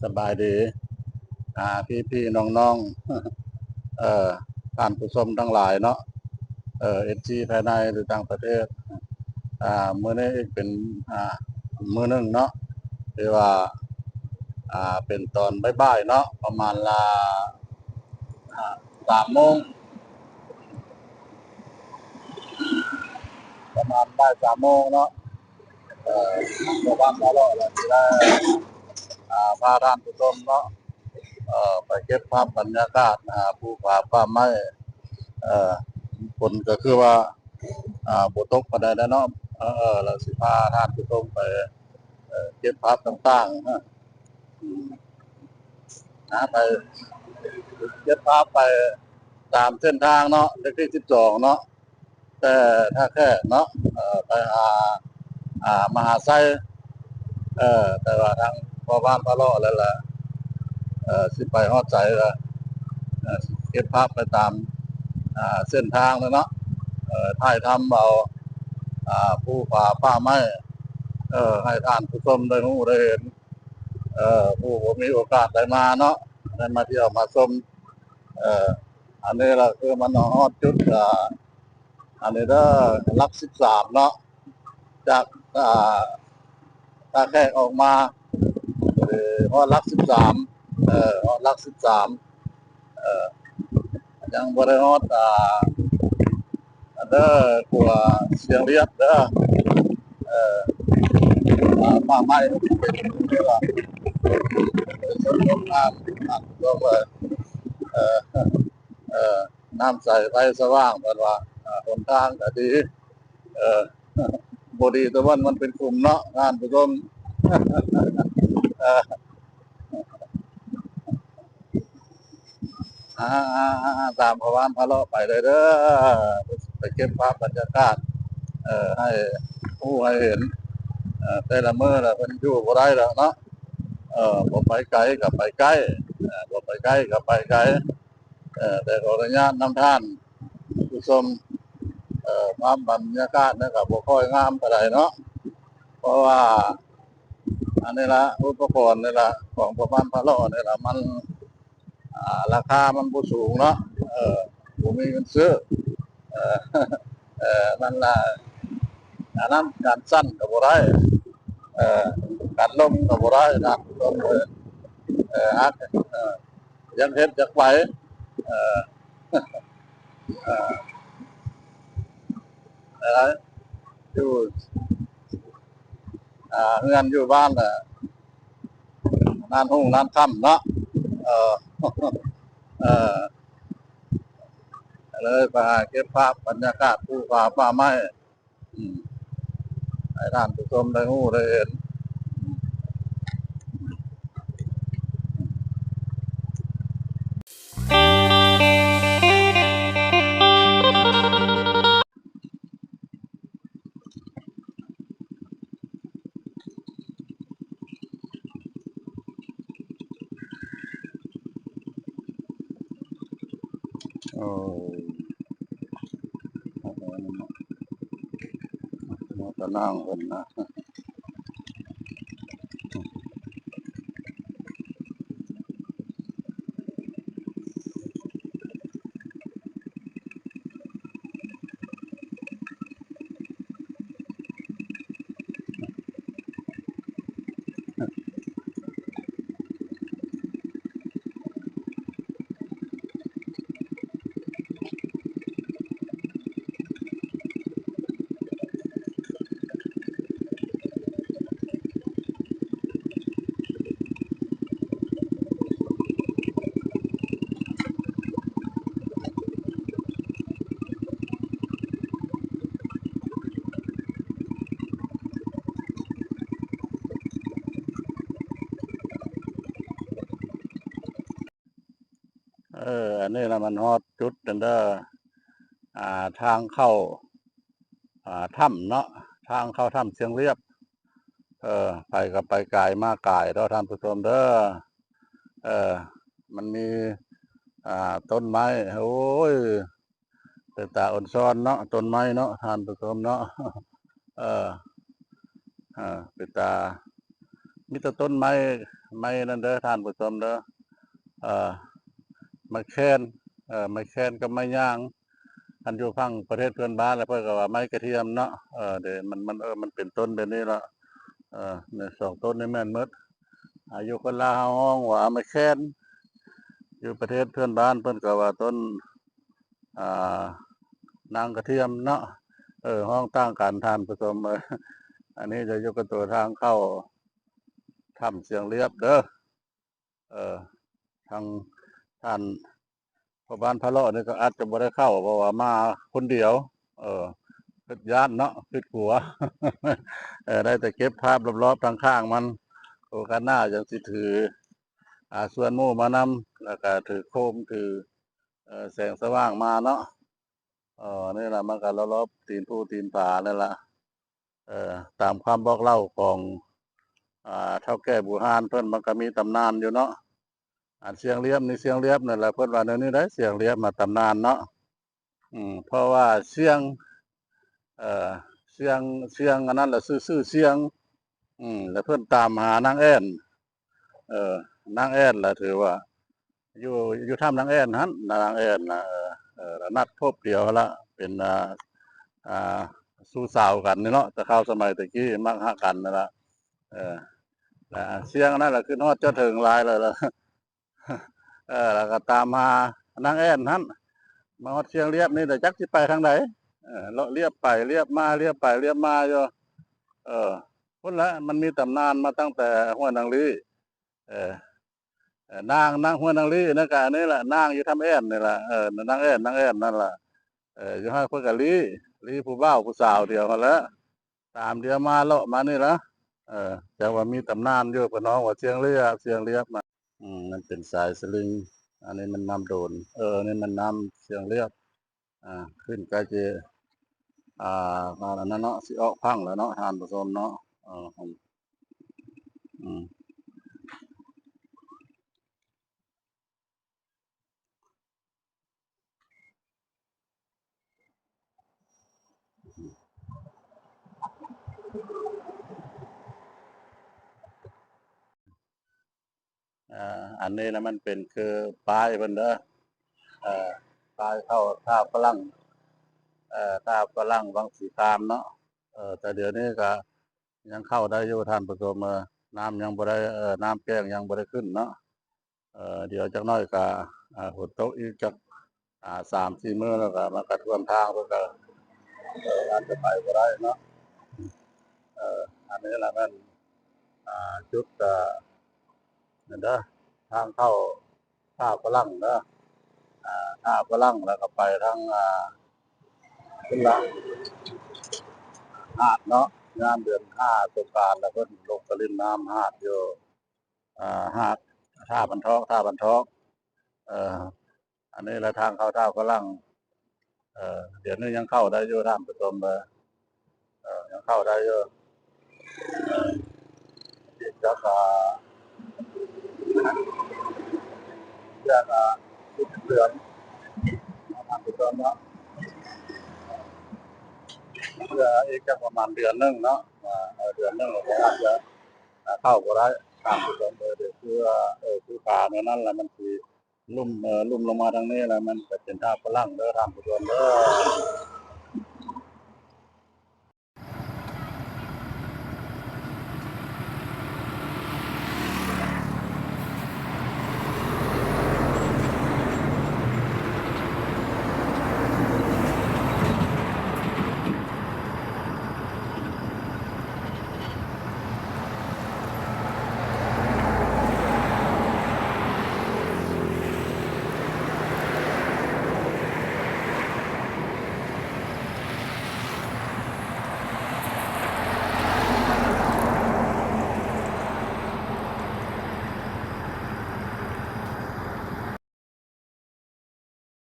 ສະບາຍດີ ອ່າ ພີ່ໆ ນ້ອງໆ ເອີ ທ່ານຜູ້ຊົມທັງຫຼາຍເນາະ ເອີ ເອັຟຊີ ພາຍໃນ ຫຼື ຕ່າງປະເທດ. ອ່າ ມື້ນີ້ອີກເປັນ ອ່າ ມື້ໜຶ່ງເນາະ ທີ່ວ່າ ອ່າ ເປັນຕອນບ່າຍໆ ເນາະ ປະມານລະ ອ່າ ສາມໂມງ ປະມານບ່າຍສາມໂມງເນາະ. ເອີ ເພາະວ່າມາເລາະແລ້ວຊິໄດ້ ອ່າ ພາທ່ານຜູ້ຊົມເນາະ ເອີ ໄປເກັບພາບບັນຍາກາດ ອ່າ ພູຜາປ່າໄມ້ ເອີ ຝົນກໍຄືວ່າ ອ່າ ບໍ່ຕົກປານໃດແລ້ວເນາະ ເອີ ເອີ ແລ້ວຊິພາທ່ານຜູ້ຊົມໄປ ເອີ ເກັບພາບຕ່າງໆ ນະ ໄປເກັບພາບໄປຕາມເສັ້ນທາງເນາະ ເລກທີສິບສອງເນາະ ແຕ່ທ່າແຂກເນາະ ເອີ ໄປຫາ ອ່າ ມະຫາໄຊ ເອີ ແຕ່ວ່າທາງພໍ່ບ້ານພາເລາະແລ້ວລະ ເອີ ຊິໄປຮອດໃສລະ ເອີ ເກັບພາບໄປຕາມ ອ່າ ເສັ້ນທາງເລີຍເນາະ ເອີ ຖ່າຍທຳເອົາ ອ່າ ພູຜາປ່າໄມ້ ເອີ ໃຫ້ທ່ານຜູ້ຊົມໄດ້ຮູ້ໄດ້ເຫັນ ເອີ ຜູ້ບໍ່ມີໂອກາດໄດ້ມາເນາະ ໄດ້ມາທ່ຽວມາຊົມ ເອີ ອັນນີ້ລະຄືມັນຮອດຈຸດ ອ່າ ອັນນີ້ເດີ ຫຼັກສິບສາມເນາະ ຈາກ ອ່າ ທ່າແຂກອອກມາ ເອີ ຮອດຫຼັກສິບສາມ ເອີ ຮອດຫຼັກສິບສາມ ເອີ ຍັງບໍ່ໄດ້ຮອດ ອ່າ ອັນເດີ ຂົວຊຽງລຽບເດີ ເອີ ປ່າໄມ້ເປັນເປັນເປັນເປັນ ເອີ ເອີ ນ້ຳໃສໄຟສະຫວ່າງ ເພິ່ນວ່າ ອ່າ ຫົນທາງກໍດີ ເອີ ບໍ່ດີແຕ່ວ່າມັນເປັນຂຸມເນາະ ທ່ານຜູ້ຊົມ ເອີ ອ່າ ຕາມພະວານພະເລາະໄປເລີຍເດີ ໄປເກັບພາບບັນຍາກາດ ເອີ ໃຫ້ຮູ້ໃຫ້ເຫັນ ເອີ ແຕ່ລະມື້ລະເພິ່ນຢູ່ບໍ່ໄດ້ແລ້ວເນາະ ເອີ ບໍ່ໄປໄກກໍໄປໃກ້ ເອີ ບໍ່ໄປໃກ້ກໍໄປໄກ ເອີ ແຕ່ຂໍອະນຸຍາດນຳທ່ານຜູ້ຊົມ ເອີ ພາບບັນຍາກາດນີ້ກໍບໍ່ຄ່ອຍງາມປານໃດເນາະ ເພາະວ່າ ອັນນີ້ລະ ອຸປະກອນນີ້ລະ ຂອງພະວານພະເລາະນີ້ລະ ມັນ ອ່າ ລາຄາມັນບໍ່ສູງເນາະ ເອີ ບໍ່ມີເງິນຊື້ ເອີ ເອີ ມັນລະ ອັນນັ້ນ ກັນສັ່ນກໍບໍ່ໄດ້ ເອີ ກັນລົມກໍບໍ່ໄດ້ນະ ເອີ ຮັກ ເອີ ຢາກເຮັດຢາກໄປ ເອີ ເອີ ເອີ ຢູ່ ອ່າ ເຮືອນຢູ່ບ້ານລະ ນານຮຸ່ງນານຄ່ຳເນາະ ເອີ ເອີ ເລີຍໄປຫາເກັບພາບບັນຍາກາດພູຜາປ່າໄມ້ ອືມ ໃຫ້ທ່ານຜູ້ຊົມໄດ້ຮູ້ໄດ້ເຫັນ. ໂອ້ ມາຕະນາງເພິ່ນນະ. ເອີ ອັນນີ້ລະມັນຮອດຈຸດນັ້ນເດີ ອ່າ ທາງເຂົ້າ ອ່າ ຖ້ຳເນາະ ທາງເຂົ້າຖ້ຳຊຽງລຽບ ເອີ ໄປກໍໄປກາຍມາກາຍເດີທ່ານຜູ້ຊົມເດີ ເອີ ມັນມີ ອ່າ ຕົ້ນໄມ້ ໂອ້ຍ ເປັນຕາອອນຊອນເນາະ ຕົ້ນໄມ້ເນາະ ທ່ານຜູ້ຊົມເນາະ ເອີ ເປັນຕາ ມີແຕ່ຕົ້ນໄມ້ ໄມ້ນັ້ນເດີທ່ານຜູ້ຊົມເດີ ເອີ ໄມ້ແຄນ ເອີ ໄມ້ແຄນກັບໄມ້ຍາງ. ຄັນຢູ່ຝັ່ງປະເທດເພື່ອນບ້ານແລ້ວ ເພິ່ນກໍວ່າໄມ້ກະທຽມເນາະ ເອີ ເດ ມັນ ມັນ ເອີ ມັນເປັນຕົ້ນແບບນີ້ລະ ເອີ ໃນສອງຕົ້ນນີ້ແມ່ນໝົດ. ອາ ຢູ່ຄົນລາວເຮົາຮ້ອງວ່າໄມ້ແຄນ ຢູ່ປະເທດເພື່ອນບ້ານເພິ່ນກໍວ່າຕົ້ນ ອ່າ ນາງກະທຽມເນາະ ເອີ ຮ້ອງຕ່າງກັນທ່ານຜູ້ຊົມເອີຍ. ອັນນີ້ຈະຢູ່ກັບຕົວທາງເຂົ້າຖ້ຳຊຽງລຽບເດີ ເອີ ທາງທ່ານພໍ່ບ້ານພາເລາະນີ້ກໍອາດຈະບໍ່ໄດ້ເຂົ້າ ເພາະວ່າມາຄົນດຽວ ເອີ ຄິດຢ້ານເນາະ ຄິດກົວ ເອີ ໄດ້ແຕ່ເກັບພາບລອບໆທາງຂ້າງມັນ. ໂອກາດໜ້າຈັ່ງຊິຖື ອາ ຊວນໝູ່ມານຳ ແລ້ວກະຖືໂຄມ ຖື ເອີ ແສງສະຫວ່າງມາເນາະ. ເອີ ນີ້ລະ ມັນກະລອບໆຕີນພູຕີນຜານີ້ລະ ເອີ ຕາມຄວາມບອກເລົ່າຂອງ ອາ ເຖົ້າແກ່ບູຮານເພິ່ນ ມັນກະມີຕຳນານຢູ່ເນາະ. ອັນຊຽງລຽບນີ້ ຊຽງລຽບນັ້ນລະ ເພິ່ນວ່າແນວນີ້ໄດ໋ ຊຽງລຽບມາຕຳນານເນາະ ອືມ ເພາະວ່າຊຽງ ເອີ ຊຽງ ຊຽງອັນນັ້ນລະ ຊື່ ຊື່ຊຽງ ອືມ ແລ້ວເພິ່ນຕາມຫານາງແອ່ນ ເອີ ນາງແອ່ນລະຖືວ່າ ຢູ່ ຢູ່ຖ້ຳນາງແອ່ນຫັ້ນ ນາງແອ່ນນະ ເອີ ເອີ ລະນັດພົບດຽວຫັ້ນລະ ເປັນ ອ່າ ອ່າ ຊູ້ສາວກັນນີ້ເນາະ ແຕ່ຄາວສະໄໝແຕ່ກີ້ມັກຮັກກັນນັ້ນລະ ເອີ ລະຊຽງນັ້ນລະ ຄຶດຮອດເຈົ້າເຖິງຫຼາຍແລ້ວລະ ເອີ ລະກະຕາມຫານາງແອ່ນຫັ້ນ ມາຮອດຊຽງລຽບນີ້ ແຕ່ຈັກຊິໄປທາງໃດ ເອີ ເລາະລຽບໄປລຽບມາ ລຽບໄປລຽບມາຢູ່ ເອີ ພຸ້ນລະ ມັນມີຕຳນານມາຕັ້ງແຕ່ຫ້ວຍນາງລີ ເອີ ເອີ ນາງ ນາງຫ້ວຍນາງລີນັ້ນກະອັນນີ້ລະ ນາງຢູ່ຖ້ຳແອ່ນນີ້ລະ ເອີ ນາງແອ່ນ ນາງແອ່ນນັ້ນລະ ເອີ ຢູ່ຫັ້ນເພິ່ນກະລີ ລີຜູ້ບ່າວຜູ້ສາວດຽວຫັ້ນແຫຼະ ຕາມດຽວມາເລາະມານີ້ລະ ເອີ ແຕ່ວ່າມີຕຳນານຢູ່ ເພິ່ນຮ້ອງວ່າຊຽງລຽບ ຊຽງລຽບນະ ອືມ ມັນເປັນສາຍສະລິງ ອັນນີ້ມັນນ້ຳໂດນ ເອີ ອັນນີ້ມັນນ້ຳຊຽງລຽບ ອ່າ ຂຶ້ນໃກ້ຈະ ອ່າ ອັນນັ້ນເນາະ ຊິອອກພັງແລ້ວເນາະທ່ານຜູ້ຊົມເນາະ ເອີ ອືມ ອ່າ ອັນນີ້ນະ ມັນເປັນຄືປ້າຍເພິ່ນເດີ ເອີ ປ້າຍເຂົ້າທ່າຝຣັ່ງ ເອີ ທ່າຝຣັ່ງວັງສີຄາມເນາະ ເອີ ແຕ່ດຽວນີ້ກະຍັງເຂົ້າໄດ້ຢູ່ທ່ານຜູ້ຊົມ ເອີ ນ້ຳຍັງບໍ່ໄດ້ ເອີ ນ້ຳແກ້ງຍັງບໍ່ໄດ້ຂຶ້ນເນາະ ເອີ ດຽວຈັກໜ້ອຍກະ ອ່າ ຝົນຕົກອີກຈັກ ອ່າ ສາມສີ່ມື້ແລ້ວກະ ມັນກະຖ້ວມທາງ ເພິ່ນກະ ເອີ ອາດຈະໄປບໍ່ໄດ້ເນາະ ເອີ ອັນນີ້ລະແມ່ນ ອ່າ ຈຸດ ອ່າ ນັ້ນເດີ ທາງເຂົ້າທ່າຝຣັ່ງເດີ ອ່າ ທ່າຝຣັ່ງ ແລ້ວກະໄປທາງ ອ່າ ພຸ້ນລະ ຫາດເນາະ ຍາມເດືອນຫ້າສົງການ ແລ້ວເພິ່ນລົງໄປຫຼິ້ນນ້ຳຫາດຢູ່ ອ່າ ຫາດທ່າບັນທອກ ທ່າບັນທອກ ເອີ ອັນນີ້ລະທາງເຂົ້າທ່າຝຣັ່ງ ເອີ ດຽວນີ້ຍັງເຂົ້າໄດ້ຢູ່ທ່ານຜູ້ຊົມເດີ ເອີ ຍັງເຂົ້າໄດ້ຢູ່ ເອີ ອີກຈັກ ອ່າ ຈັກ ອ່າ ສິບເດືອນ ທ່ານຜູ້ຊົມເນາະ ເອີ ອີກຈັກປະມານເດືອນໜຶ່ງເນາະ ອ່າ ເດືອນໜຶ່ງກໍອາດຈະ ອ່າ ເຂົ້າບໍ່ໄດ້ ທ່ານຜູ້ຊົມເອີຍ ຄືວ່າ ເອີ ຄືຜາແນວນັ້ນລະ ມັນຊິລຸ່ມ ເອີ ລຸ່ມລົງມາທາງນີ້ລະ ມັນກະເປັນທ່າຝຣັ່ງເດີ ທ່ານຜູ້ຊົມເດີ.